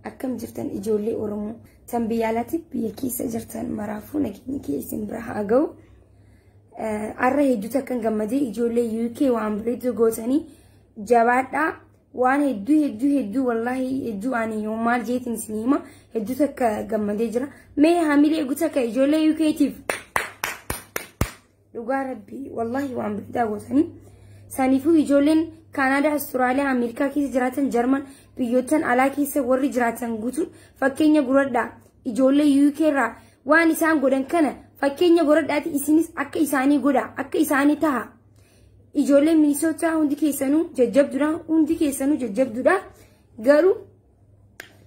Akkam jirtan ijoollee Oromoo tan biyya alaatti biyya keessa jirtan maraafuu nageenyi kee isin bira haa ga'u. Har'a hedduutu akkan gammadee ijoollee UK waan bareedu gootanii jabaadhaa. Waan hedduu hedduu hedduu wallaahi hedduu ani yoo maal jeetiin isin hima hedduutu akka gammadee jira. Mee hamilee guutuu akka ijoollee UKtiif dhugaa rabbii wallaahi waan bareedaa gootanii. Saniifuu ijoolleen Kaanaadaa, Awustiraaliyaa, Ameerikaa keessa jiraatan, Jarman, biyyoottan alaa keessa warri jiraatan guutuun fakkeenya godhadhaa. Ijoollee UK irraa waan isaan godhan kana fakkeenya godhadhaati isinis akka isaanii godha, akka isaanii taha. Ijoolleen Minisootaa hundi keessanuu jajjabduudha, hundi keessanuu jajjabduudha. Garuu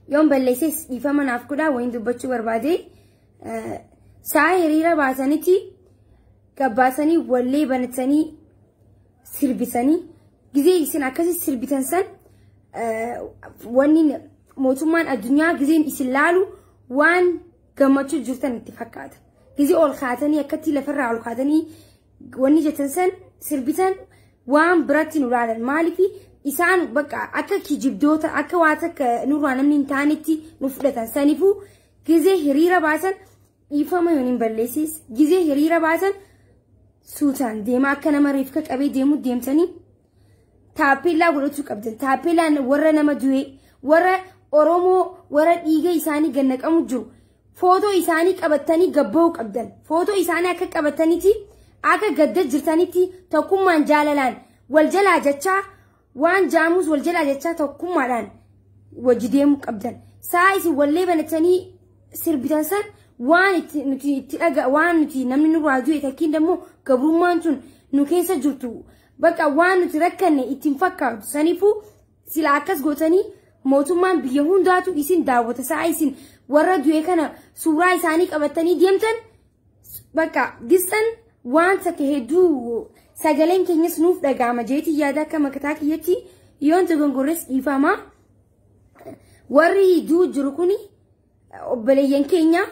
yoon balleesses dhiifama naaf godhaa wayin dubbachuu barbaade. Sa'a hiriira baasanitti gabbaasanii wallee banatanii sirbisanii gizee isin akkasii sirbitan san wanni mootummaan addunyaa gizeen isin laalu waan gammachuu jirtan itti fakkaata. Gizee ol kaatanii akkatti lafarraa ol kaatanii wanni jettan san sirbitan waan biratti nu laalan. Maaliif isaan bakka akka kijibdoota akka waa takka nurraa namni hin taanetti nu fudhatan. Saniifuu gizee hiriira baasan dhiifama yoon hin balleessis gizee hiriira baasan suutaan deema akka nama reefka qabee deemu deemtanii taappellaa godhachuu qabdan. Taappellaan warra nama du'e, warra Oromoo, warra dhiiga isaanii gannaqamu jiru footoo isaanii qabatanii gabba'uu qabdan. Footoo isaanii akka qabatanitti akka gadda jirtanitti tokkummaan jaalalaan wal jalaa jechaa waan jaamus wal jalaa jechaa tokkummaadhaan wajji deemuu qabdan. Sa'a isin wallee banatanii sirbitan san waan itti nuti itti dhaga waan nuti namni nurraa du'e takkiin immoo gabrummaan tun nu keessa jirtu bakka waan nuti rakkanne ittiin fakkaatu. Saniifuu sila akkas gootanii mootummaan biyya hundaatu isin daawwata. Sa'a isin warra du'e kana suuraa isaanii qabatanii deemtan bakka gistan waan takka hedduu sagaleen keenyas nuuf dhaga'ama jeetii yaada akka makataa kiyyatti yoon dogongorres dhiifama. Warri du'u jiru kuni obboleeyyan keenya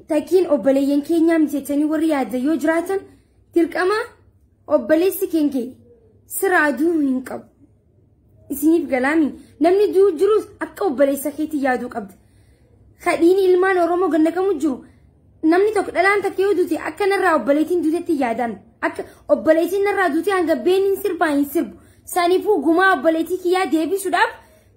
takkiin obboleeyyan keenya miti warri yaadda yoo jiraatan dirqama obboleessi keenya siraa du'uu hin qabu. Isiniif galaami namni du'u jirus akka obboleessa keetti yaaduu qabda. Kadhiin ilmaan Oromoo gannaqamu jiru namni tokko dhalaan takka yoo duute akka narraa obboleettiin duutetti yaadan akka obboleettiin narraa duute hanga beeniin sirbaa hin sirbu. Saniifuu gumaa obboleettii kiyyaa deebisuudhaaf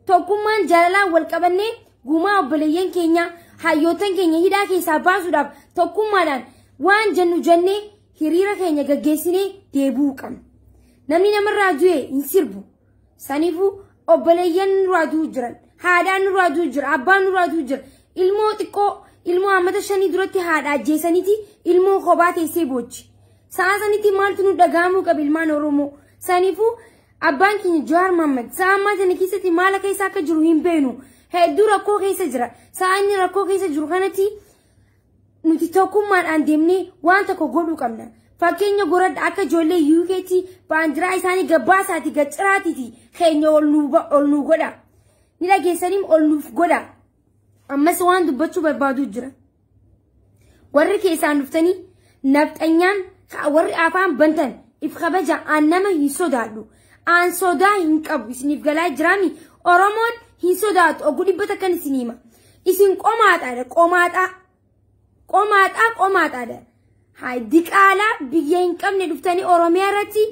tokkummaan jaalalaan wal qabannee gumaa obboleeyyan keenya hayyootan keenya hidhaa keessaa baasuudhaaf tokkummaadhaan waan jennu jennee hiriira keenya gaggeessinee deebi'uu qabna. Namni namarraa du'e hin sirbu. Saniifuu obboleeyyan nurraa du'u jiran, haadhaan nurraa du'u jira, abbaan nurraa du'u jira. Ilmoo xiqqoo ilmoo hammata 5 duratti haadha ajjeesaniiti ilmoo kophaa teessee boochi. Sa'a sanitti maaltu nu dhaga'amuu qaba ilmaan Oromoo? Saniifuu abbaan keenya Jawaar Mohaammed sa'a ammaa sana keessatti maal akka isaa akka jiru hin beeknu. Hedduu rakkoo keessa jira. Sa'a inni rakkoo keessa jiru kanatti nuti tokkummaadhaan deemnee waan tokko godhuu qabna. Fakkeenya godhadha akka ijoollee UK'tti baandiraa isaanii gabbaasaati gacciraatiiti keenya ol nuu godha. Ni dhageessanii ol nuuf godha. Ammas waan dubbachuu barbaadu jira. Warri keessaan dhuftanii nafxanyaan warri afaan bantan if kabaja aan nama hin sodaadhu. Aan sodaa hin qabu isiniif galaa jiraami. Oromoon hin sodaatu oguu dhibbata akkan isin hima. Isin qomaadhaadha qomaaxaa. Qomaaxaa qomaadhaadha. Haa diqaalaa biyya hin qabne dhuftanii Oromiyaa irratti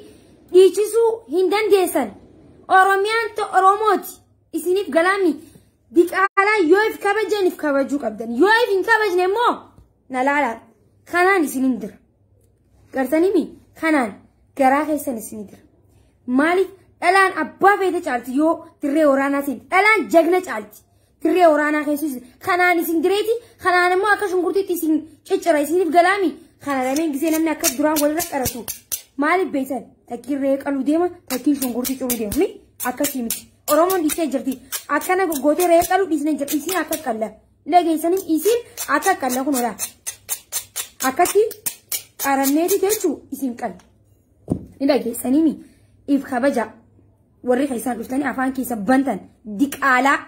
dhiichisuu hin dandeessan. Oromiyaan Oromooti isiniif galaami. Diqaalaa yoo if kabajan if kabajuu qabdan. Yoo if hin kabajne immoo na laalaa. Kanaan isinin dira. Gartanii kanaan garaa keessan isin dira. Maaliif dhalaan abbaa feete caalti yoo dirree waraanaatiin dhalaan jagna caalti. Dirree waraanaa keessus kanaan isin direeti kanaan immoo akka shunkurtiitti isin ciccira isiniif galaami. Kana lameen gisee namni akka duraan walirra qaratu. Maaliif beektan takkiin re'ee qaluu deema takkiin shunkurtii ciruu deema akkasii miti. Oromoon dhiisee jirti akkana gootee re'ee qaluu dhiisnee jirti isin akka qalla. Dhageessanii isin akka qalla kun oolaa. Akkatti qaranneeti jechuu isin qalla. Ni dhageessanii if kabaja warri keessaan dhuftanii afaan keessa bantan diqaalaa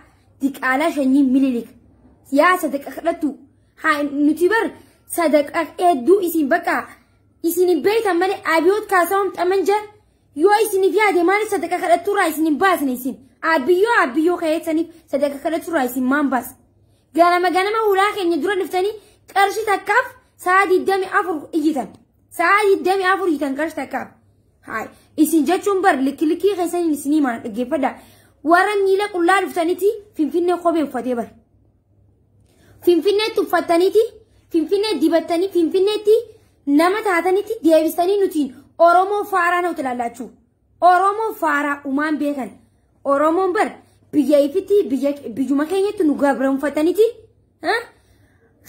diqaalaa shanyii Minilik yaa sadaqa kadhattu haa nuti bar sadaqa hedduu isin bakka isin beektan malee abiyoot kaasawam xamanja yoo isiniif yaade maaliif sadaqa kadhatturraa isin hin baasne isin Abiyyoo abiyyoo ka'eessaniif sadarkaa kadhatu irraa isin maan baasa. Ganama ganama hulaa keenya dura dhuftanii qarshii takkaaf sa'a 24 iyyitan. Sa'a 24 iyyitan qarshii takkaaf. Haay isin jechuun bar likki keessaniin isinii maal dhaggeeffadha. Warra miila qullaa dhuftaniiti Finfinnee kophee uffatee bar. Finfinneetti uffattaniiti Finfinnee dibattanii Finfinneetti nama taatanitti deebisanii nutiin Oromoo faaraa nuti ilaallachuu. Oromoo faaraa uumaan beekan. Oromoon bar biyya ifitti biyyuma keenyatti nu gabroonfataniiti.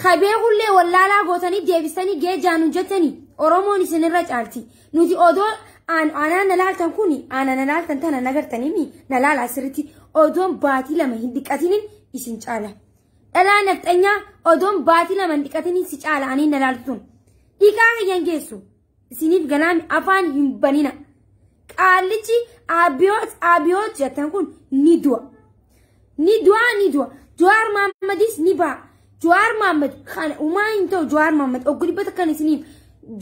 Kabee hullee wallaalaa gootanii deebisanii geejaanu jettanii Oromoon isinirra caalti. Nuti odoo aanaan na laaltan kun aanaan na laaltan tana nagartanii na laala asirratti odoon baatii lama hin dhiqatiniin isin caala. Dhalaa nafxanyaa odoon baatii lama hin dhiqatiniin si caala aniin na laaltuun. Dhiqaa kiyyan geessu. Isiniif galaami afaan hin banina. Qaallichi abiyoot abiyoot jettan kun ni du'a. Ni du'a ni du'a. Jawaar Mahammadis ni ba'a. Jawaar Mahammad kan uumaa hin ta'u Jawaar Mahammad oggu dhibbata kan isiniif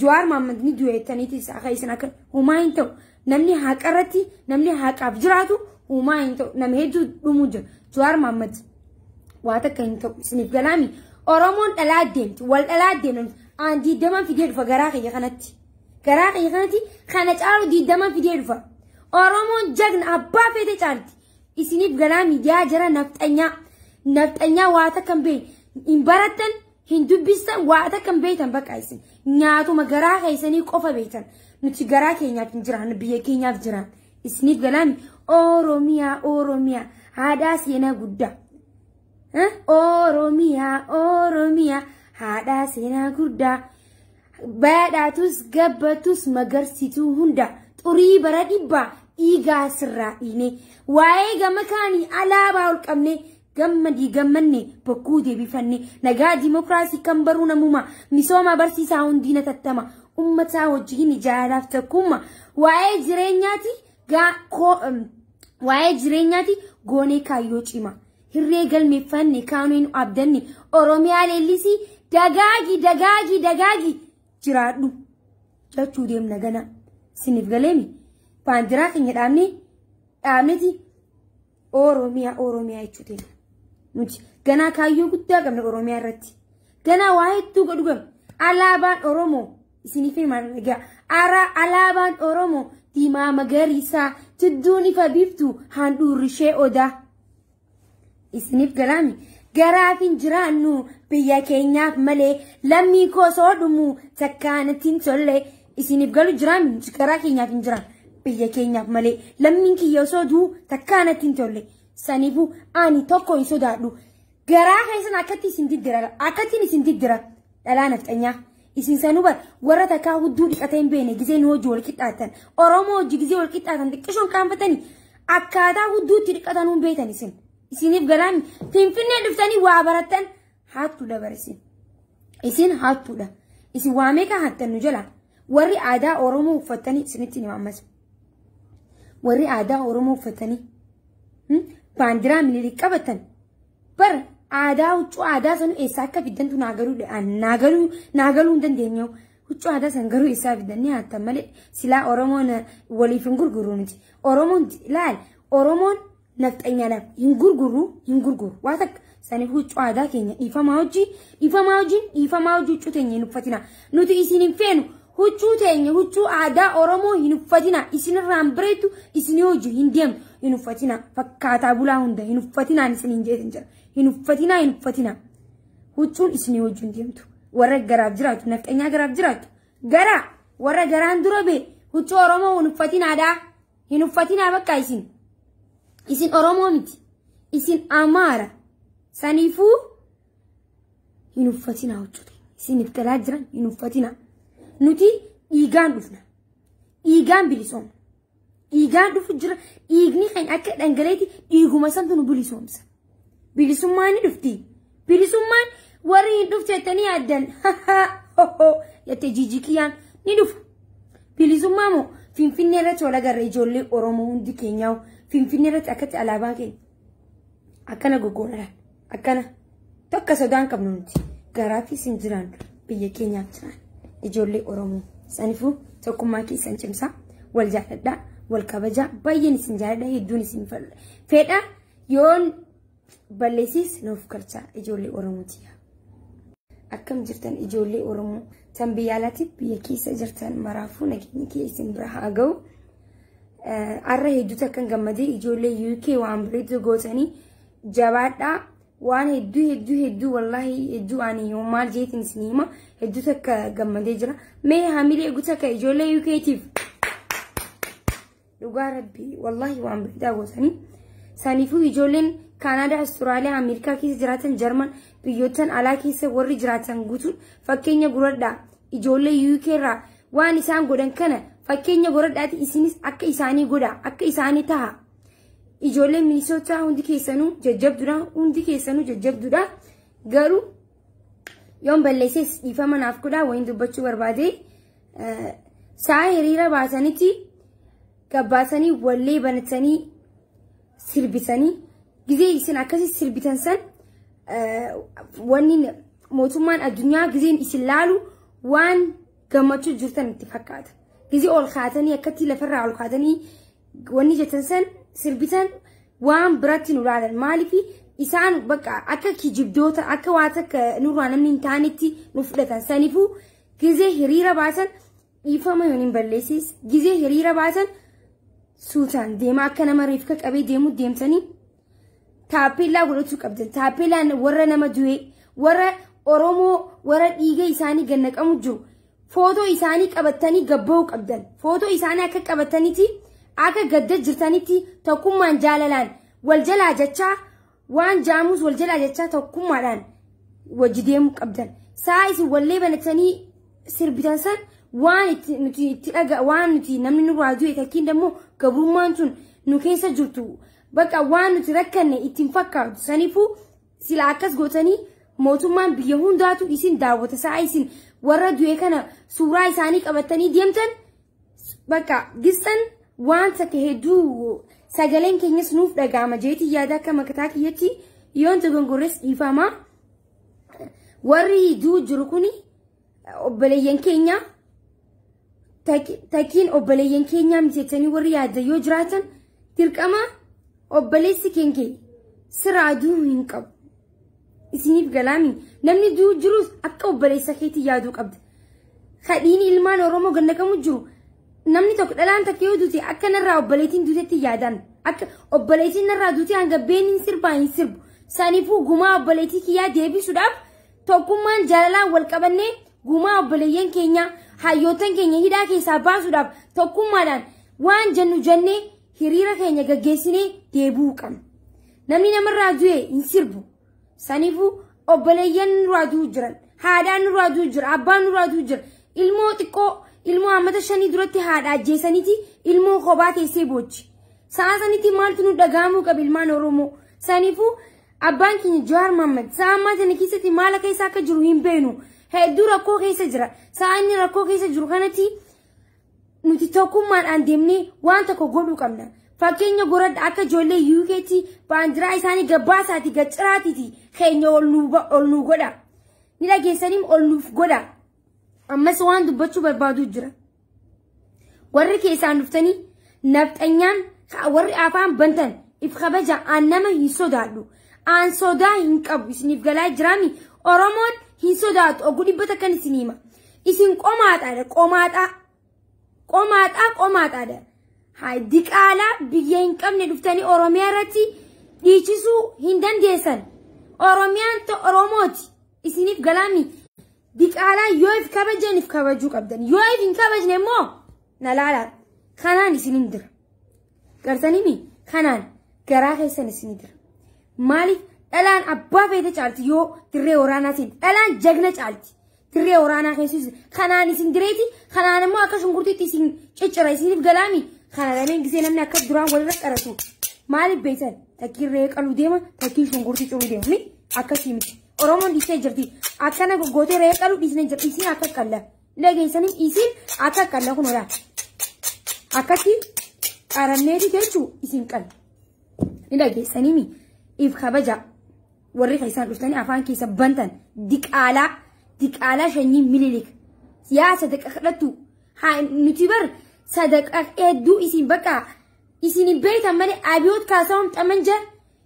Jawaar Mahammad ni du'a jettaniitis akka isin akka uumaa hin ta'u. Namni haqarratti namni haqaaf jiraatu uumaa hin ta'u. Nama hedduu dhumuu jira. Jawaar Mahammad waa takka hin ta'u isiniif galaami. Oromoon dhalaa deemti wal dhalaa deemti. Aan 20 fidee dhufa garaa kiyya kanatti. Garaa kiyya kanatti kana caalu 20 fidee dhufa. Oromoon jagna abbaa feete caalti. Isiniif galaa miidiyaa jara nafxanyaa. Nafxanyaa waa takka hin beekne. Hin barattan hin dubbistan waa takka hin beektan bakka isin. Nyaatuma garaa keessanii qofa beektan. Nuti garaa keenyaaf hin jiraannu biyya keenyaaf jiraan. Isiniif galaami Oromiyaa Oromiyaa haadhaa seenaa guddaa. Oromiyaa Oromiyaa haadhaa seenaa guddaa. Badhaatus gabbatus magarsituu hunda xurii bara dhibbaa dhiigaa sirraa dhiine waa'ee gama kaanii alaabaa ol qabne gammadii gammanne bokkuu deebifanne nagaa dimokiraasii kan baruu namuma misooma barsiisaa hundiina tattama ummataa wajjin ijaaraaf tokkummaa waa'ee jireenyaati goonee kaayyoo cima hirree galmeeffanne kaanuu abdanne Oromiyaa leellisii dagaagi dagaagi dagaagi jiraadhu jechuu deemna gana isiniif galeemi baandiraa keenya dhaabneti Oromiyaa Oromiyaa jechuu deemna nuti ganaa kaayyoo guddaa qabna Oromiyaa irratti ganaa waa hedduu godhu qabna alaabaan Oromoo isiniif himaa egaa alaabaan Oromoo diimaa magariisaa jidduun ifa biiftuu handhuurri ishee odaa isiniif galaami. Garaaf hin jiraannu biyya keenyaaf malee lammii koo soo dhumu takkaanatti hin tolle isiniif galu jiraannu garaa keenyaaf hin jiraan biyya keenyaaf malee lammiin kiyya osoo du'u takkaanatti hin tolle saniifuu ani tokko hin sodaadhu garaa keessan akkatti isin diddira akkattiin isin diddira dhalaa nafxanyaa isin sanuu bar warra takkaa hudduu dhiqatee hin beekne gizee nu hojii wal qixxaatan Oromoo hojii gizee wal qixxaatan xiqqishoon qaanfatanii akkaataa hudduutti dhiqatanuu hin beektan isin. Isiniif galaami Finfinnee dhuftanii waa barattan hattuudha bar isin. Isin hattuudha. Isin waa meeqa hattan nu jala. Warri aadaa Oromoo uffattanii isinitti ni ammas. Warri aadaa Oromoo uffattanii baandiraa Minilik qabatan bar aadaa huccuu aadaa san eessaa akka fiddantu naa galuu hin dandeenye. Huccuu aadaa san garuu eessaa fiddan ni hattan malee silaa Oromoon waliif hin gurguru nuti. Oromoon laal Oromoon nafxanyaadhaaf hin gurguru waa takka saniif huccuu aadaa keenya dhiifamaa hojii huccuu teenya hin uffatina nuti isin hin feenu huccuu teenya huccuu aadaa Oromoo hin uffatina isinirraan bareedu isinii hojii hin deemtu hin uffatina fakkaataa bulaa hunda hin uffatinaan isin hin jeetin jira hin uffatinaa huccuun isinii hojii hin deemtu warra garaaf jiraatu nafxanyaa garaaf jiraatu garaa warra garaan dura bee huccuu Oromoo hin uffatinaadhaa hin uffatinaa bakka isin. Isin Oromoo miti. Isin Amaara. Saniifuu hin uffatinaa huccuu. Isiniif galaa jiran hin uffatinaa. Nuti dhiigaan dhufna. Dhiigaan bilisoomna. Dhiigaan dhufu jira. Dhiigni kan akka dhangaleeti dhiiguma santu nu bilisoomsa. Bilisummaan ni dhufti. Bilisummaan warri hin dhufte jettanii yaaddan jettee jijikiyyaan ni dhufa. Bilisummaa moo Finfinnee irratti wal agarra ijoollee Oromoo hundi keenyaa Finfinnee irratti akkatti alaabaa keenya akkana goggoodhaan akkana tokko sodaan qabnu nuti garaafis hin jiraannu biyya keenyaaf jiraan ijoollee Oromoo saniifuu tokkummaa keessan cimsaa wal jaalladhaa Wal kabajaa baay'een isin jaalladha, hedduun isin fedha. Yoon balleessis nuuf galchaa ijoollee Oromooti. Akkam jirtan ijoollee Oromoo tan biyya alaatiif biyya keessa jirtan maraafuu nageenyi kee isin bira haa ga'u. Har'a hedduutu akkan gammadee ijoollee UK waan bareedu gootanii jabaadhaa. Waan hedduu hedduu hedduu wallaahi hedduu ani maal jeetiin isin hima hedduutu akka gammadee jira. Mee hamilee guutuu akka ijoollee UKtiif dhugaa rabbii wallaahi waan bareedaa gootanii. Saniifuu ijoolleen Kaanaadaa, Awustiraaliyaa, Ameerikaa keessa jiraatan, Jarman, biyyootan alaa keessa warri jiraatan guutuun fakkeenya godhadhaa. Ijoollee UK irraa waan isaan godhan kana fakkeenya godhadhaati isinis akka isaanii godha, akka isaanii taha. Ijoolleen Minisootaa hundi keessanuu jajjabduudha, hundi keessanuu jajjabduudha. Garuu yoon balleesses dhiifama naaf godhaa wayin dubbachuu barbaade. Sa'a hiriira baasanitti gabbaasanii wallee banatanii sirbisanii gizee isin akkasii sirbitan san wanni mootummaan addunyaa gizeen isin laalu waan gammachuu jirtan itti fakkaata. Gizee ol kaatanii akkatti lafarraa ol kaatanii wanni jettan san sirbitan waan biratti nu laalan. Maaliif isaan bakka akka kijibdoota akka waa takka nurraa namni hin taanetti nu fudhatan. Saniifuu gizee hiriira baasan dhiifama yoon hin balleessis gizee hiriira baasan suutaan deema akka nama reefka qabee deemu deemtanii taappellaa godhachuu qabdan. Taappeellaan warra nama du'e, warra Oromoo, warra dhiiga isaanii gannaqamu jiru footoo isaanii qabatanii gabba'uu qabdan. Footoo isaanii akka qabatanitti akka gadda jirtanitti tokkummaan jaalalaan wal jalaa jechaa waan jaamus wal jalaa jechaa tokkummaadhaan wajji deemuu qabdan. Sa'a isin wallee banatanii sirbitan san waan nuti itti dhaga waan nuti namni nurraa du'e takkiin immoo gabrummaan tun nu keessa jirtu bakka waan nuti rakkanne ittiin fakkaatu. Saniifuu sila akkas gootanii mootummaan biyya hundaatu isin daawwata. Sa'a isin warra du'e kana suuraa isaanii qabatanii deemtan bakka gissan waan takka hedduu sagaleen keenyas nuuf dhaga'ama jeetii yaada akka makataa kiyyatti yoon dogongorres dhiifama. Warri du'u jiru kuni obboleeyyan keenya takkiin obboleeyyan keenyaa miti warri yaadda yoo jiraatan dirqama obboleessi keenya siraa du'uu hin qabu. Isiniif galaami namni du'u jirus akka obboleessa keetii yaaduu qabda. Kadhiin ilmaan Oromoo gannaqamu jiru namni tokko dhalaan takka yoo duute akka narraa obboleettiin duutetti yaadan akka obboleettiin narraa duute hanga beeniin sirbaa hin sirbu. Saniifuu gumaa obboleettii kiyyaa deebisuudhaaf tokkummaan jaalalaan wal qabannee gumaa obboleeyyan keenya hayyootan keenya hidhaa keessaa baasuudhaaf tokkummaadhaan waan jennu jennee hiriira keenya gaggeessinee deebi'uu qabna. Namni namarraa du'e hin sirbu. Saniifuu obboleeyyan nurraa du'u jiran, haadhaan nurraa du'u jira, abbaan nurraa du'u jira. Ilmoo xiqqoo ilmoo hammata 5 duratti haadha ajjeesaniiti ilmoo kophaa teessee boochi. Sa'a sanitti maaltu nu dhaga'amuu qaba ilmaan Oromoo? Saniifuu abbaan keenya Jawaar Mohaammed sa'a ammaa kana keessatti maal akka isaa akka jiru hin beeknu. Hedduu rakkoo keessa jira. Sa'a inni rakkoo keessa jiru kanatti nuti tokkummaadhaan deemnee waan tokko godhuu qabna. Fakkeenya godhadha akka ijoollee UK'tti baandiraa isaanii gabbaasaati gacciraatiiti keenya ol nuu godha. Ni dhageessanii ol nuuf godha. Ammas waan dubbachuu barbaadu jira. Warri keessaan dhuftanii nafxanyaan warri afaan bantan if kabaja aan nama hin sodaadhu. Aan sodaa hin qabu isiniif galaa jiraami. Oromoon hin sodaatu oguu dhibbata kan isin hima. Isin qomaadhaadha qomaaxaa. Qomaaxaa qomaadhaadha. Haa diqaalaa biyya hin qabne dhuftanii Oromiyaa irratti dhiichisuu hin dandeessan. Oromiyaan Oromooti isiniif galaami. Diqaalaa yoo if kabajan if kabajuu qabdan. Yoo if hin kabajne immoo na laalaa. Kanaan isinin dira. Gartanii kanaan garaa keessan isin dira. Maaliif dhalaan abbaa feete caalti yoo dirree waraanaatiin dhalaan jagna caalti. Dirree waraanaa keessas kanaan isin direeti kanaan immoo akka shunkurtiitti isin ciccira isiniif galaami. Kana lameen gisee namni akka duraan walirra qaratu. Maaliif beektan takkiin re'ee qaluu deema takkiin shunkurtii ciruu deema mi akkasii miti. Oromoon dhiisee jirti akkana gootee re'ee qaluu dhiisnee jirti isin akka qalla. Dhageessanii isin akka qalla kun oolaa. Akkatti qaranneeti jechuu isin qalla. Ni dhageessanii mi if kabaja warri keessaan dhuftanii afaan keessa bantan diqaalaa diqaalaa shanyii mililik siyaasa daqa kadhattu haa nuti bar Sadaqaa hedduu isin bakka isin beektan malee Abiyoot Kaasaawwan Xamanjaa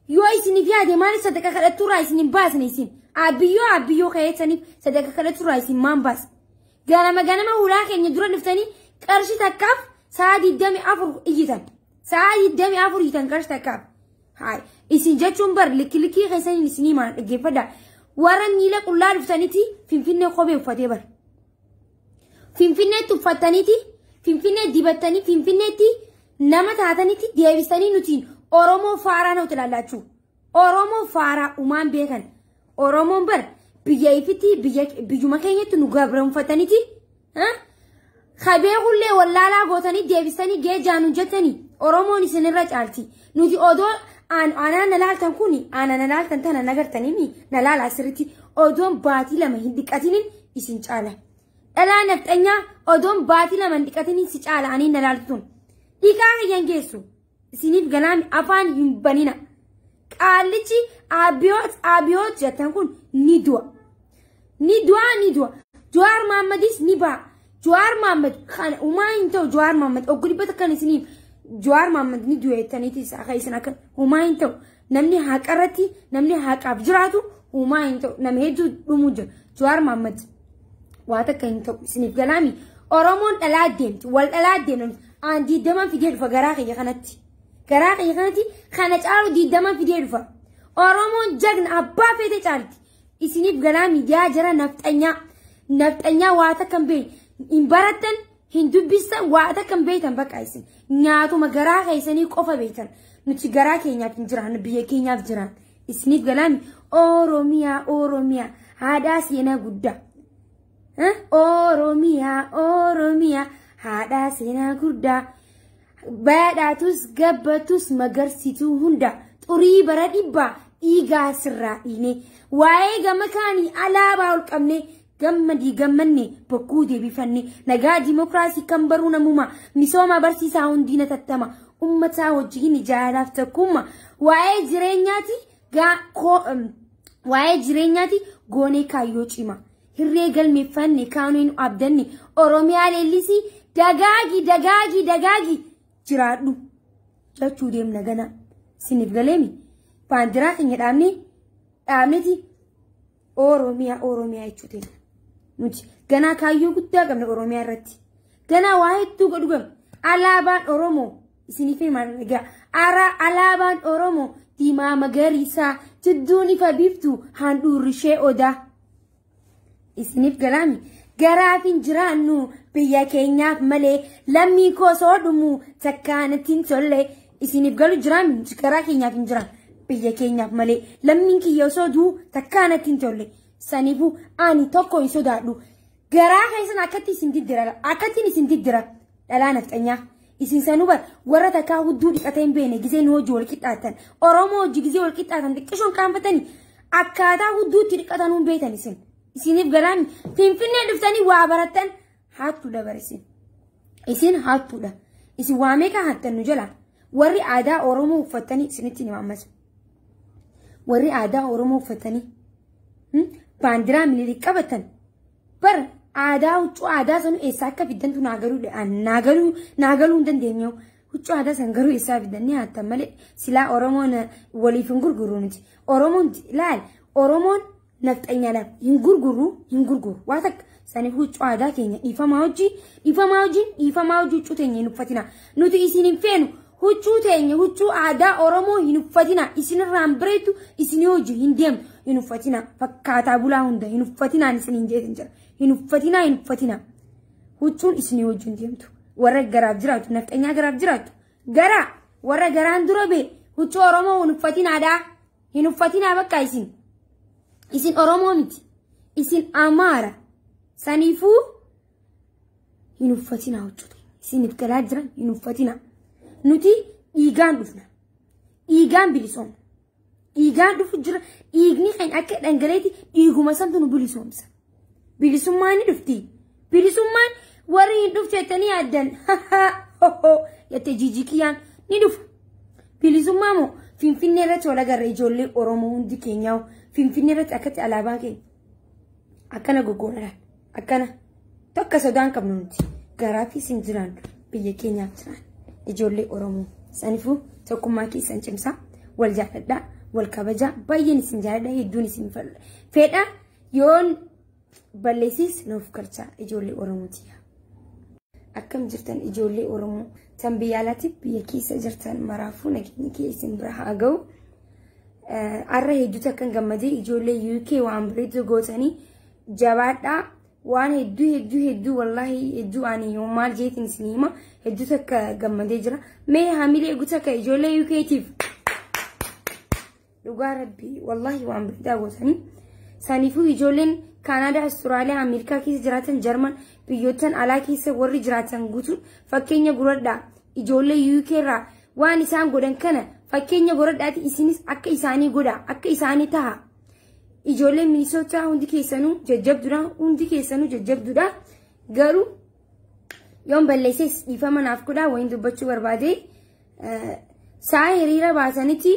yoo isiniif yaade maaliif sadaqa kadhatturraa isin hin baasne isin abiyyoo ka'eessaniif sadaqa kadhatturraa isin maan baasne ganama ganama hulaa keenya dura dhuftanii qarshii takkaaf sa'a 24 iyyitan sa'a 24 iyyitan qarshii takkaaf haay isin jechuun bar likki keessaniin isinii maal dhaggeeffadha warra miila qullaa dhuftaniiti Finfinnee kophee uffatee bar Finfinneetti uffattaniiti Finfinnee dibattanii Finfinneetti nama taatanitti deebisanii nutiin Oromoo faaraa nuti ilaallachuu. Oromoo faaraa uumaan beekan. Oromoon bar biyya ifitti biyyuma keenyatti nu gabroonfataniiti. Kabee hullee wallaalaa gootanii deebisanii geejaanu jettanii Oromoon isinirra caalti. Nuti odoo aanaan na laaltan kun aanaan na laaltan tana nagartanii na laala asirratti odoon baatii lama hin dhiqatiniin isin caala. Dhalaa nafxanyaa odoon baatii lama hin dhiqatiniin si caala aniin na laaltu. Dhiqaa kiyyan geessu. Isiniif galaami afaan hin banina. Qaallichi abiyoot jettan kun ni du'a. Ni du'a ni du'a. Jawaar Mahammadis ni ba'a. Jawaar Mahammad kan uumaa hin ta'u Jawaar Mahammad oggu dhibbata kan isiniif Jawaar Mahammad ni du'a jettaniitis akka isin akka uumaa hin ta'u. Namni haqarratti namni haqaaf jiraatu uumaa hin ta'u. Nama hedduu dhumuu jira. Jawaar Mahammad waa takka hin ta'u isiniif galaami. Oromoon dhalaa deemti wal dhalaa deemti. Aan 20 fidee dhufa garaa kiyya kanatti. Garaa kiyya kanatti kana caalu 20 fidee dhufa. Oromoon jagna abbaa feete caalti. Isiniif galaa miidiyaa jara nafxanyaa. Nafxanyaa waa takka hin beekne. Hin barattan, hin dubbistan, waa takka hin beektan bakka isin. Nyaatuma garaa keessanii qofa beektan. Nuti garaa keenyaaf hin jiraannu, biyya keenyaaf jiraanna. Isiniif galaami Oromiyaa, Oromiyaa, haadhaa seenaa guddaa. Oromiyaa, Oromiyaa, haadhaa seenaa guddaa. Badhaatus gabbatus magarsituu hunda xurii bara dhibbaa dhiigaa sirraa dhiine waa'ee gama kaanii alaabaa ol qabne gammadii gammanne bokkuu deebifanne nagaa dimokiraasii kan baruu namuma misooma barsiisaa hundiina tattama uummataa wajjin jaalaaf tokkummaa waa'ee jireenyaati goonee kaayyoo cima hirree galmeeffanne kaanuu abdanne Oromiyaa leellisii dagaagi dagaagi dagaagi jiraadhu jechuu deemna gana isiniif galeemi baandiraa keenya dhaabneti Oromiyaa Oromiyaa jechuu deemna nuti ganaa kaayyoo guddaa qabna Oromiyaa irratti ganaa waa hedduu godhu qabna alaabaan Oromoo isiniif himaa egaa alaabaan Oromoo diimaa magariisaa jidduun ifa biiftuu handhuurri ishee odaa isiniif galaami. Garaaf hin jiraannu biyya keenyaaf malee lammii koo soo dhumu takkaanatti hin tolle isiniif galu jiraannu garaa keenyaaf hin jiraan biyya keenyaaf malee lammiin kiyya osoo du'u takkaanatti hin tolle saniifuu ani tokko hin sodaadhu garaa keessan akkatti isin diddira akkattiin isin diddira dhalaa nafxanyaa isin sanuu bar warra takkaa hudduu dhiqatee hin beekne gizee nu hojii wal qixxaatan Oromoo hojii gizee wal qixxaatan xiqqishoon qaanfatanii akkaataa hudduutti dhiqatanuu hin beektan isin. Isiniif galaami Finfinnee dhuftanii waa barattan hattuudha bar isin. Isin hattuudha. Isin waa meeqa hattan nu jala warri aadaa Oromoo uffattanii isinitti ni ammas. Warri aadaa Oromoo uffattanii baandiraa Minilik qabatan bar aadaa huccuu aadaa sanu eessaa akka fiddantu naa galuu hin dandeenye. Huccuu aadaa san garuu eessaa fiddan ni hattan malee silaa Oromoon waliif hin gurguru nuti. Oromoon laal Oromoon nafxanyaadhaaf hin gurguru waa takka saniif huccuu aadaa keenya dhiifamaa hojii huccuu teenya hin uffatina nuti isin hin feenu huccuu teenya huccuu aadaa Oromoo hin uffatina isinirraan bareedu isinii hojii hin deemtu hin uffatina fakkaataa bulaa hunda hin uffatinaan isin hin jeetin jira hin uffatinaa huccuun isinii hojii hin deemtu warra garaaf jiraatu nafxanyaa garaaf jiraatu garaa warra garaan dura bee huccuu Oromoo hin uffatinaadhaa hin uffatinaa bakka isin. Isin Oromoo miti. Isin Amaara. Saniifuu hin uffatinaa huccuu. Isiniif galaa jiran hin uffatinaa. Nuti dhiigaan dhufna. Dhiigaan bilisoomna. Dhiigaan dhufu jira. Dhiigni keenya akka dhangaleetti dhiiguma santu nu bilisoomsa. Bilisummaan ni dhufti. Bilisummaan warri hin dhufte jettanii yaaddan jettee jijikiyyaan ni dhufa. Bilisummaa moo Finfinnee irratti wal agarra ijoollee Oromoo hundi keenyaa Finfinnee irratti akkatti alaabaa keenya akkana goggoodhaan akkana tokko sodaan qabnu nuti garaafis hin jiraannu Biyya keenyaaf jiraan ijoollee Oromoo. Saniifuu tokkummaa keessan cimsaa, wal jaalladhaa, wal kabajaa. Baay'een isin jaalladha, hedduun isin fedha. Yoon balleessis nuuf galchaa ijoollee Oromooti. Akkam jirtan ijoollee Oromoo tan biyya alaatti biyya keessa jirtan maraafuu nageenyi kee isin bira haa ga'u. Har'a hedduutu akkan gammadee ijoollee UK waan bareedu gootanii jabaadhaa. Waan hedduu hedduu hedduu wallaahi hedduu ani maal jeetiin isin hima hedduutu akka gammadee jira. Mee hamilee guutuu akka ijoollee UKtiif dhugaa rabbii wallaahi waan bareedaa gootanii. Saniifuu ijoolleen Kaanaadaa, Awustiraaliyaa, Ameerikaa keessa jiraatan, Jarman, biyyoottan alaa keessa warri jiraatan guutuun fakkeenya godhadhaa. Ijoollee UK irraa waan isaan godhan kana fakkeenya godhadhaati isinis akka isaanii godha, akka isaanii taha. Ijoolleen Minisootaa hundi keessanuu jajjabduudha, hundi keessanuu jajjabduudha. Garuu yoon balleesses dhiifama naaf godhaa wayin dubbachuu barbaade. Sa'a hiriira baasanitti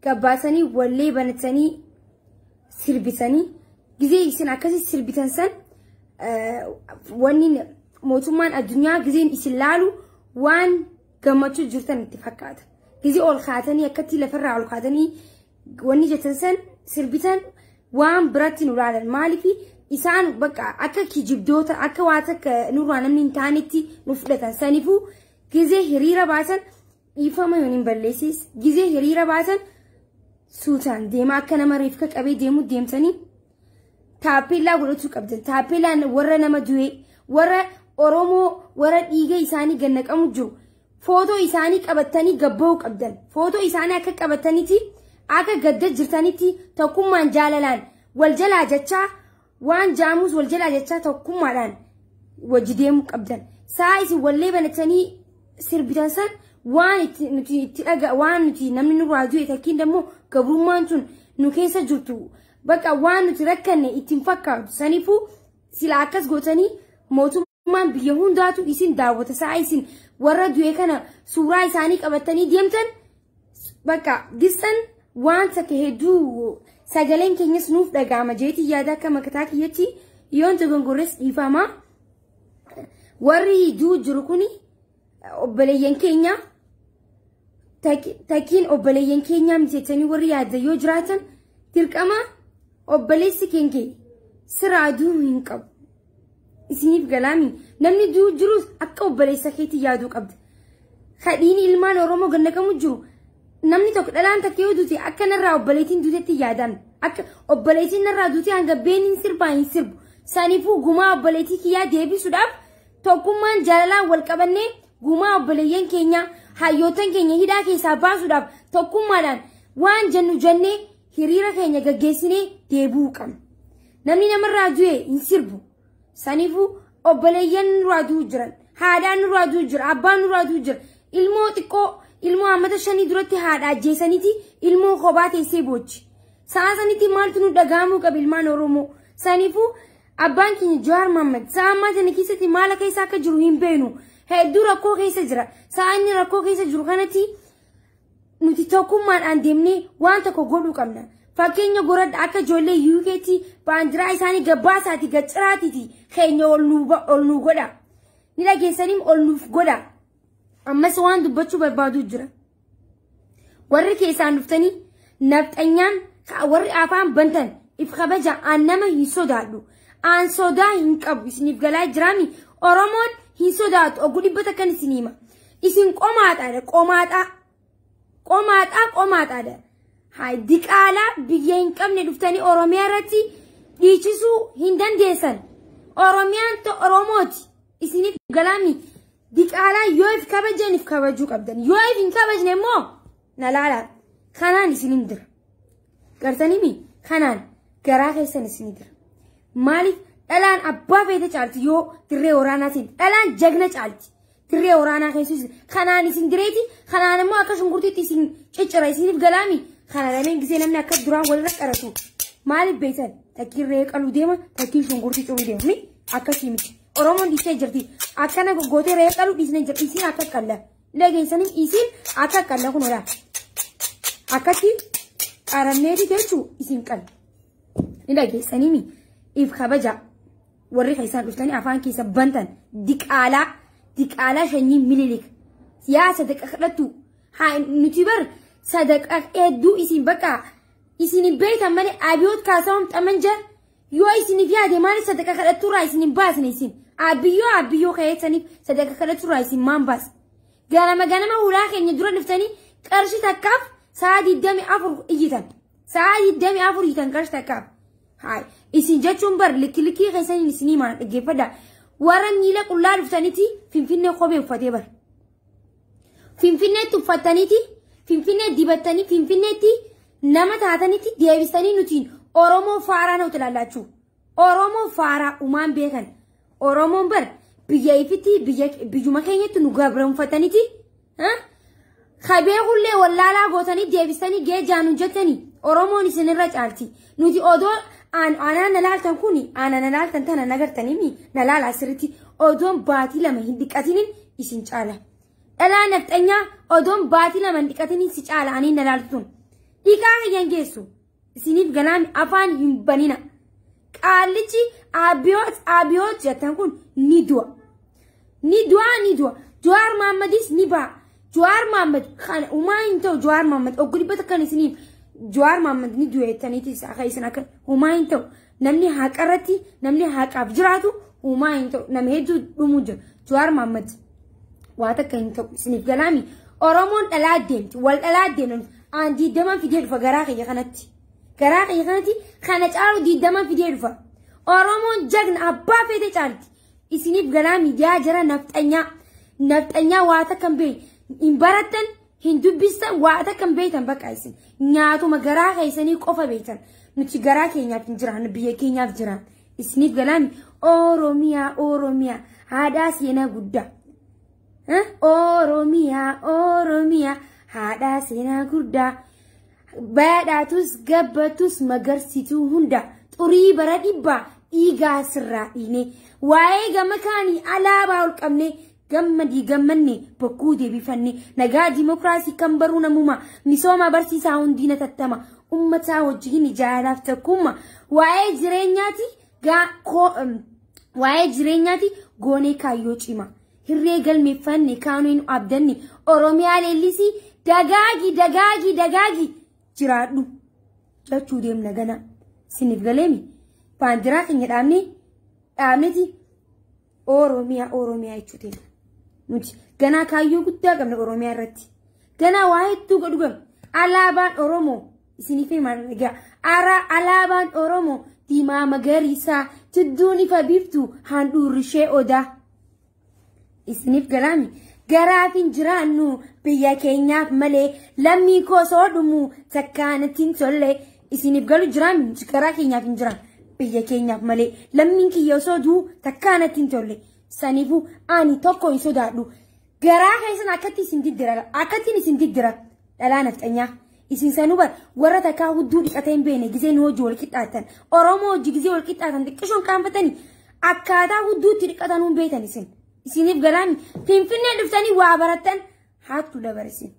gabbaasanii wallee banatanii sirbisanii gizee isin akkasii sirbitan san wanni mootummaan addunyaa gizeen isin laalu waan gammachuu jirtan itti fakkaata. Gizee ol kaatanii akkatti lafarraa ol kaatanii wanni jettan san sirbitan waan biratti nu laalan. Maaliif isaan bakka akka kijibdoota akka waa takka nurraa namni hin taanetti nu fudhatan. Saniifuu gizee hiriira baasan dhiifama yoon hin balleessis gizee hiriira baasan suutaan deema akka nama reefka qabee deemu deemtanii taappellaa godhachuu qabdan. Taappeellaan warra nama du'e, warra Oromoo, warra dhiiga isaanii gannaqamu jiru footoo isaanii qabatanii gabba'uu qabdan. Footoo isaanii akka qabatanitti akka gadda jirtanitti tokkummaan jaalalaan wal jalaa jechaa waan jaamus wal jalaa jechaa tokkummaadhaan wajji deemuu qabdan. Sa'a isin wallee banatanii sirbitan san waan nuti itti dhaga waan nuti namni nurraa du'e takkiin immoo gabrummaan sun nu keessa jirtu bakka waan nuti rakkanne ittiin fakkaatu. Saniifuu sila akkas gootanii mootummaan biyya hundaatu isin daawwata. Sa'a isin warra du'e kana suuraa isaanii qabatanii deemtan bakka gistan waan takka hedduu sagaleen keenyas nuuf dhaga'ama jeetii yaada akka makataa kiyyatti yoon dogongorres dhiifama. Warri du'u jiru kuni obboleeyyan keenya takkiin obboleeyyan keenya miti warri yaadda yoo jiraatan dirqama obboleessi keenya sirraa du'uu hin qabu. Isiniif galaami namni du'u jirus akka obboleessa keetti yaaduu qabda. Kadhiin ilmaan Oromoo gannaqamu jiru namni tokko dhalaan takka yoo duute akka narraa obboleettiin duutetti yaadan akka obboleettiin narraa duute hanga beeniin sirbaa hin sirbu. Saniifuu gumaa obboleettii kiyyaa deebisuudhaaf tokkummaan jaalalaan wal qabannee gumaa obboleeyyan keenya hayyootan keenya hidhaa keessaa baasuudhaaf tokkummaadhaan waan jennu jennee hiriira keenya gaggeessinee deebi'uu qabna. Namni namarraa du'e hin sirbu. Saniifuu obboleeyyan nurraa du'u jiran, haadhaan nurraa du'u jira, abbaan nurraa du'u jira. Ilmoo xiqqoo ilmoo hammata 5 duratti haadha ajjeesaniiti ilmoo kophaa teessee boochi. Sa'a sanitti maaltu nu dhaga'amuu qaba ilmaan Oromoo? Saniifuu abbaan keenya Jawaar Mohaammed sa'a ammaa kana keessatti maal akka isaa akka jiru hin beeknu. Hedduu rakkoo keessa jira. Sa'a inni rakkoo keessa jiru kanatti nuti tokkummaadhaan deemnee waan tokko godhuu qabna. Fakkeenya goradha akka ijoollee UK'tti baandiraa isaanii gabbaasaati gacciraatiiti keenya ol nuu godha. Ni dhageessanii ol nuuf godha. Ammas waan dubbachuu barbaadu jira. Warri keessaan dhuftanii nafxanyaan warri afaan bantan if kabaja aan nama hin sodaadhu. Aan sodaa hin qabu isiniif galaa jiraami. Oromoon hin sodaatu oguu dhibbata kan isin hima. Isin qomaadhaadha qomaaxaa. Qomaaxaa qomaadhaadha. Haa diqaalaa biyya hin qabne dhuftanii Oromiyaa irratti dhiichisuu hin dandeessan. Oromiyaan Oromooti. Isiniif galaami. Diqaalaa yoo if kabajan if kabajuu qabdan. Yoo if hin kabajne immoo na laalaa. Kanaan isinin dira. Gartanii kanaan garaa keessan isin dira. Maaliif dhalaan abbaa feete caalti yoo dirree waraanaatiin dhalaan jagna caalti. Dirree waraanaa keessus kanaan isin direeti kanaan immoo akka shunkurtiitti isin ciccira isiniif galaami. Kana lameen gisee namni akka duraan walirra qaratu. Maaliif beektan takkiin re'ee qaluu deema takkiin shunkurtii ciruu deema akkasii miti. Oromoon dhiistee jirti. Akkana gootee re'ee qaluu dhiisnee jirti. Isin akka qalla. Dhageessanii isin akka qalla kunuudha. Akkatti qaramneeti jechuu isin qalla. Ni dhageessanii if kabaja warri keessaan dhuftanii afaan keessa bantan diqaalaa Diqaalaa shanyii Minilik. Yaa sadaqa kadhattu. Haa nuti bar sadaqa hedduu isin bakka isin beektan malee abiyoot kaasawam xamanja yoo isiniif yaade maali sadaqa kadhatturraa isin hin baasne isin. Abiyyoo ka'eessaniif sadaqa kadhatturraa isin maan baasne. Ganama ganama hulaa keenya dura dhuftanii qarshii takkaaf sa'a 24 iyyitan. Sa'a 24 iyyitan qarshii takkaaf. Haay isin jechuun bar likki keessaniin isinii maal dhaggeeffadha. Warra miila qullaa dhuftaniiti Finfinnee kophee uffatee bar. Finfinneetti uffattaniiti Finfinnee dibattanii Finfinneetti nama taatanitti deebisanii nutiin Oromoo faaraa nuti ilaallachuu. Oromoo faaraa uumaan beekan. Oromoon bar biyya ifitti biyyuma keenyatti nu gabroonfataniiti. Kabeekullee wallaalaa gootanii deebisanii geejaan hojjetanii Oromoon isinirra caalti. Nuti odoo aanaan na laaltan kuni aanaan na laaltan tana nagartanii na laala asirratti odoon baatii lama hin dhiqatiniin isin caala. Dhalaa nafxanyaa odoon baatii lama hin dhiqatiniin si caala anii na laaltu tun. Dhiqaa kiyyan geessu. Isiniif galaami afaan hin banina. Qaallichi abiyoot jettan kun ni du'a. Ni du'a. Jawaar Mahammadis ni ba'a. Jawaar Mahammad kan uumaa hin ta'u Jawaar Mahammad oggu dhibbata kan isiniif Jawaar Mahammad ni du'a jettaniiti akka isin akka uumaa hin ta'u. Namni haqarratti namni haqaaf jiraatu uumaa hin ta'u. Nama hedduu dhumuu jira. Jawaar Mahammad waa takka hin ta'u isiniif galaami. Oromoon dhalaa deemti wal dhalaa deemti aan 20 fidee dhufa garaa kiyya kanatti. Garaa kiyya kanatti kana caalu 20 fidee dhufa. Oromoon jagna abbaa feete caalti. Isiniif galaami yaa jara nafxanyaa. Nafxanyaa waa takka hin beekne. Hin barattan hin dubbistan waa takka hin beektan bakka isin. Nyaatuma garaa keessanii qofa beektan. Nuti garaa keenyaaf hin jiraannu biyya keenyaaf jiraanna. Isiniif galaami Oromiyaa Oromiyaa haadhaa seenaa guddaa. Oromiyaa Oromiyaa haadhaa seenaa guddaa. Badhaatus gabbatus magarsituu hunda xurii bara dhibbaa dhiigaa sirraa dhiine waa'ee gama kaanii alaabaa ol qabne gammadii gammanne bokkuu deebifanne nagaa dimokiraasii kan baruu namuma misooma barsiisaa hundiina tattama ummataa wajjin ijaaraaf takkumma waa'ee jireenyaati goonee kaayyoo cima hirree galmeeffanne kaanuu abdanne Oromiyaa leellisii dagaagi dagaagi dagaagi jiraadhu jechuu deemna gana isiniif galeemi baandiraa keenya dhaabneti Oromiyaa Oromiyaa jechuu deemna. Nuti ganaa kaayyoo guddaa qabna Oromiyaa irratti. Ganaa waa hedduu godhu qabna. Alaabaan Oromoo isiniif himaa egaa alaabaan Oromoo diimaa magariisaa jidduun ifa biiftuu handhuurri ishee odaa. Isiniif galaami. Garaaf hin jiraannu biyya keenyaaf malee lammii koo dhumu takkaanatti hin tolle isiniif galu jiraannu garaa keenyaaf hin jiraannu biyya keenyaaf malee lammiin kiyya osoo du'u takkaanatti hin tolle. Saniifuu ani tokko hin sodaadhu. Garaa keessan akkatti isin diddira akkattiin isin diddira dhalaa nafxanyaa. Isin sanuu bar warra takkaa hudduu dhiqatee hin beekne gizee nu hojii wal qixxaatan Oromoo hojii gizee wal qixxaatan xiqqishoon qaanfatanii akkaataa hudduutti dhiqatan hin beektan isin. Isiniif galaami Finfinnee dhuftanii waa barattan hattuudha bar isin.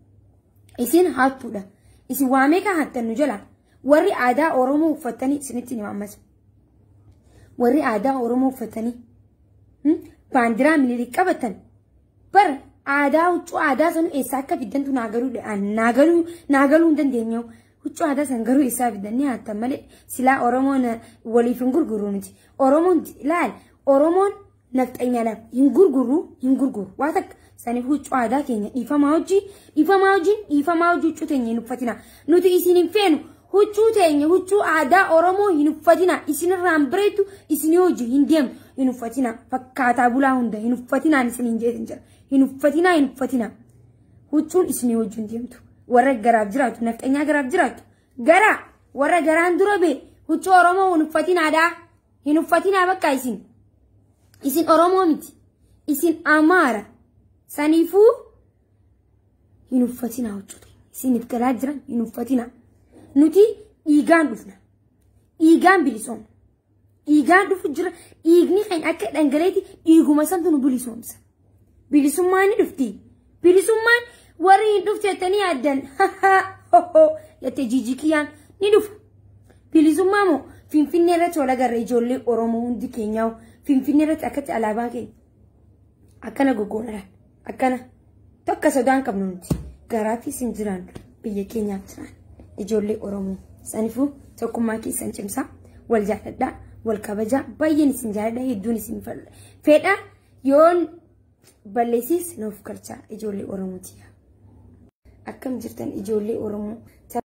Isin hattuudha. Isin waa meeqa hattan nu jala warri aadaa Oromoo uffattanii isinitti ni ammas. Warri aadaa Oromoo uffattanii baandiraa Minilik qabatan bar aadaa huccuu aadaa san eessaa akka fiddantu naa galuu hin dandeenye. Huccuu aadaa san garuu eessaa fiddan ni hattan malee silaa Oromoon waliif hin gurguru miti. Oromoon laal Oromoon nafxanyaadhaaf hin gurguru waa takka saniif huccuu aadaa keenya dhiifamaa hojii huccuu teenya hin uffatina. Nuti isin hin feenu huccuu teenya huccuu aadaa Oromoo hin uffatina. Isinirraan bareedu isinii hojii hin deemtu hin uffatina. Fakkaataa bulaa hunda hin uffatinaan isin hin jeetin jira. Hin uffatinaa. Huccuun isinii hojii hin deemtu. Warra garaaf jiraatu nafxanyaa garaaf jiraatu garaa warra garaan dura bee huccuu Oromoo hin uffatinaadhaa. Hin uffatinaa bakka isin. Isin Oromoo miti. Isin Amaara. Saniifuu hin uffatinaa huccuu teenya. Isiniif galaa jiran hin uffatinaa. Nuti dhiigaan dhufna. Dhiigaan bilisoomna. Dhiigaan dhufu jira. Dhiigni kan akka dhangaleeti dhiiguma santu nu bilisoomsa. Bilisummaan ni dhufti. Bilisummaan warri hin dhufte jettanii yaaddan jettee jijikiyyaan ni dhufa. Bilisummaa moo Finfinnee irratti wal agarra ijoollee Oromoo hundi keenyaa Finfinnee irratti akkatti alaabaa keenya. Akkana goggoodha. Akkana tokko sodaan qabnu nuti. Garaafis hin jiraannu, biyya keenyaaf jiraan. Ijoollee Oromoo. Saniifuu tokkummaa keessan cimsaa, wal jaalladhaa, wal kabajaa, baay'een isin jaalladha, hedduun isin fedha. Yoon balleessis nuuf galchaa ijoollee Oromooti. Akkam jirtan ijoollee Oromoo?